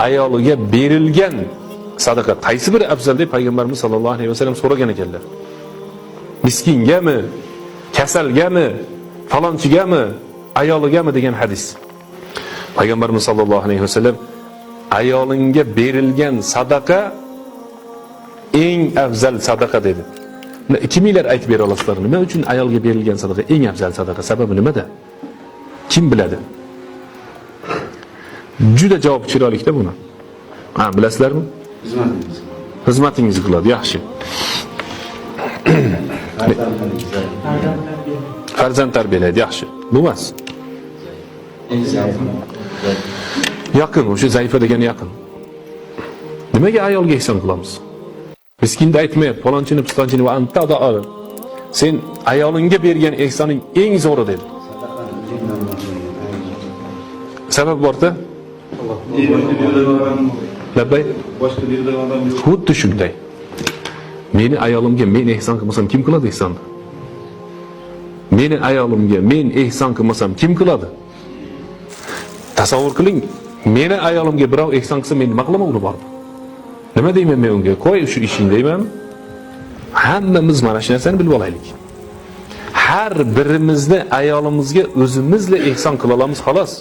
Ayoliga berilgan sadaqa qaysi biri afzal deb payg'ambarimiz sollallohu alayhi vasallam so'ragan ekanlar. Miskingami, kasalgami, falonchigami, ayoligami degan hadis. Payg'ambarimiz sollallohu alayhi vasallam ayolingga berilgan sadaqa eng afzal sadaqa dedi. Kiminglar aytib bera olasizlar? Nima uchun ayolga berilgan sadaqa eng afzal sadaqa? Sababi nimada? Kim biladi? Juda javob chiroylikda buni. Ha, bilasizlarmi? Xizmatingiz. Xizmatingizni qiladi, yaxshi. Farzand tarbiyalaydi, yaxshi. Bu emas. Yaqin, o'sha zaifa degani yaqin. Nimaga ayolga ehson qilamiz? Miskinda aytmayapti, falonchini, pistonchini va anta. Sen ayolingga bergan ehsoning eng zo'ri dedi. Sabab borda? Labbay. Boshqa bir odam yo'q. Xuddi shunday. Meni ayolimga men ehson qilmasam kim qiladi ehsonni? Meni ayolimga men ehson qilmasam kim qiladi? Tasavvur qiling, meni ayolimga birov ehson qilsa men nima qilaman uni borib? Nima deyman men unga? Qo'y shu ishing deyman. Hammamiz mana shu narsani bilib olaylik. Har birimizni ayolimizga o'zimizla ehson qila olamiz xolos.